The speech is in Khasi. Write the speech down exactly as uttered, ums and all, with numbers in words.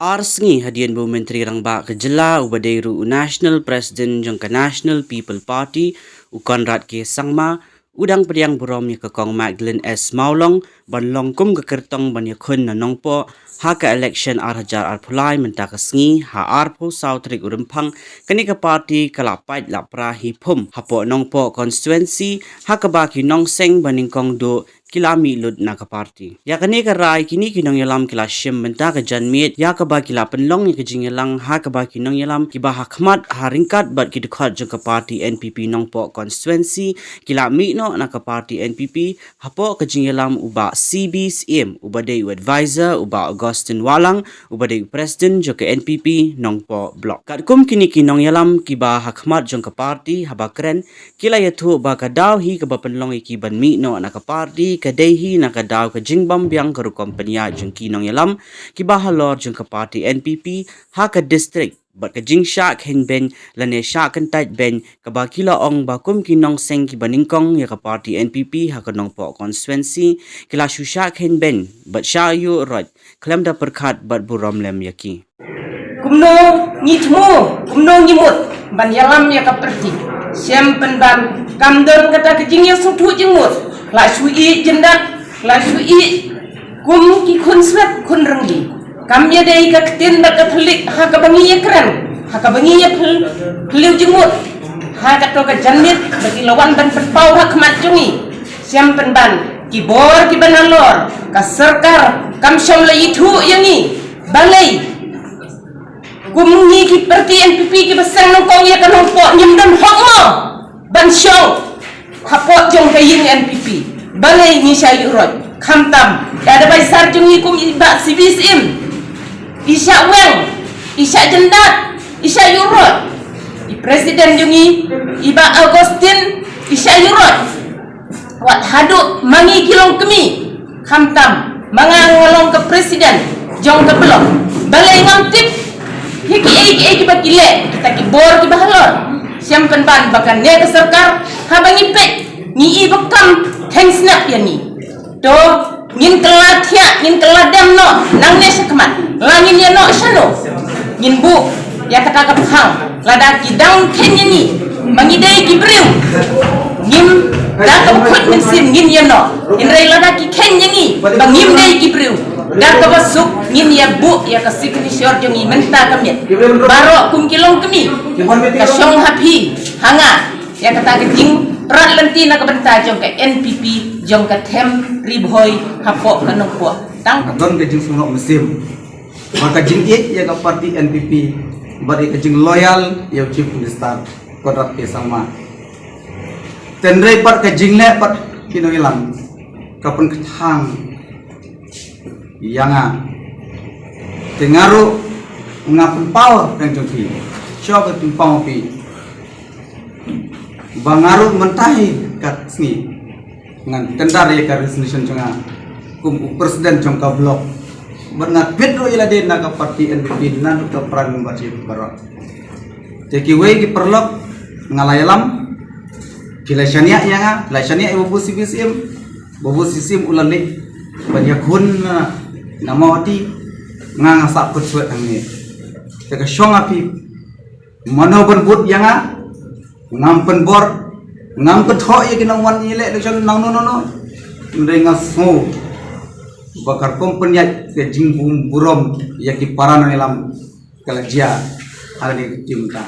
Ar sngi hadien ba u Myntri Rangbah ka jylla uba dei ruh u National President jong ka National People Party, u Conrad K Sangma, u dang pdiang burom ïa ka Kong Magdalene S Mawlong ban long kum ka kyrtong ban ïakhun na Nongpoh ha ka election ar hajar arphew lai mynta ka sngi, ha arphew saw tarik u Rymphang, kane ka party ka la pait la pra hi phum hapoh Nongpoh constituency, ha kaba ki nongseng ba nyngkong duh ki la mih lut na ka party. Ïa kane ka rai kine ki nongïalam ki la shim mynta ka janmiet, ïa kaba ki la pynlong ïa ka jingïalang ha kaba ki nongïalam kiba ha khmat ha ryngkat bad ki dkhot jong ka party N P P Nongpoh constituency ki la mih noh na ka party N P P, hapoh ka jingïalam u Bah C B Syiem, uba dei u advisor u Bah Augustine Wahlang, uba dei u president jong ka N P P Nongpoh Block. Katkum kine ki nongïalam kiba ha khmat jong ka party, haba kren, ki la ïathuh ba ka daw hi kaba pynlong ïa ki ban mih noh na ka party ka dei hi na ka daw ka jingbym biang ka rukom pynïaid jong ki nongïalam kiba halor jong ka party N P P ha ka district, bad ka jingshah khein beiñ lane shah kyntait beiñ kaba ki la ong ba kum ki nongseng kiba nyngkong ïa ka party N P P ha ka Nongpoh constituency ki la shu shah khein beiñ bad shah ïuh roit khlem da pyrkhat bad burom lem ïa ki. Kumno ngi thmu, kumno ngi mut ban ïalam ïa ka pyrthei. Shem pynban kam don kata ka jingïasngewthuh jingmut. La shu ïeh jyndat, la shu ïeh kum ki khun swet khun ryngi. Kam ïadei ka ktien bad ka thylliej ha kaba ngi ïakren, ha kaba ngi ïaphylliew jingmut, ha kato ka janmiet ba ki la wan ban pynpaw ha khmat jong ngi. Shem pynban ki bor kiba nalor, ka sorkar kam shym la ithuh ïa ngi. Balei kum ngi ki party N P P kiba seng nyngkong ïa ka Nongpoh ngim don hok mo ban shong hapoh jong ka ïing N P P? Balei ngi shah ïuh roit? Khamtam i advisor jong ngi kum i Bah C B Syiem, i shah weng, i shah jyndat, i shah ïuh roit. I president jong ngi i Bah Augustine, i shah ïuh roit. Wat haduh ma ngi ki longkmie, khamtam ma nga nga long ka president jong ka block. Balei ngam tip ïa kiei kiei kiba ki leh, kita ki bor kiba halor? Shem pynban ba kane ka sorkar haba ngi peit ngi i ba kam kheiñ snap ïa ngi. To ngin kylla thiah, ngin kylla dem noh nangne shakhmat. La ngin ïa noh shano? Ngin buh ïa kata ka phang. Lada ki dang kheiñ ïa ngi ba ngi dei ki briew, ngim, da kaba khuid mynsiem ngin ïa noh. Hynrei lada ki kheiñ ïa ngi ba ngim dei ki briew, da kaba suk ngin ïa buh ïa ka signature jong ngi mynta ka miet. Baroh kum ki longkmie, ka shong ha phi ha nga ïa kata ka jingprat lynti na ka bynta jong ka N P P, jong ka them Ri Bhoi hapoh ka Nongpoh. Tang ka don ka jingsngewsih mynsiem, ba ka jingïeit ïa ka party N P P bad ïa ka jingloyal ïa u Chief Minister Conrad K Sangma. Hynrei pat ka jingleh pat ki nongïalam ka pynkthang ïa nga. Te nga ruh nga pynpaw tang jong phi, shuwa ba pynpaw phi ba nga ruh mynta hi ka sngi ngan tender ïa ka resignation jong nga kum u president jong ka block. Bad nga peit ruh ïa lade na ka party N P P, naduh ka prime membership baroh. Te kiwei ki paralok, nga la ïalam, ki la shaniah ïa nga, la shaniah ïa u Babu C B Syiem, Babu C B Syiem u la leit ban ïakhun na, na Mawhati, nga nga sah kut swet hangne. Te ka shong ha phi mano ban vote ïa nga, ngam pynbor, ngam kynthoh ïa ki nongwan ïaleh election nangno nangno. Hynrei nga sngew ba ka rukom pynïaid ka jingbym burom ïa ki para nongïalam ka la jia ha kane ka kti mynta.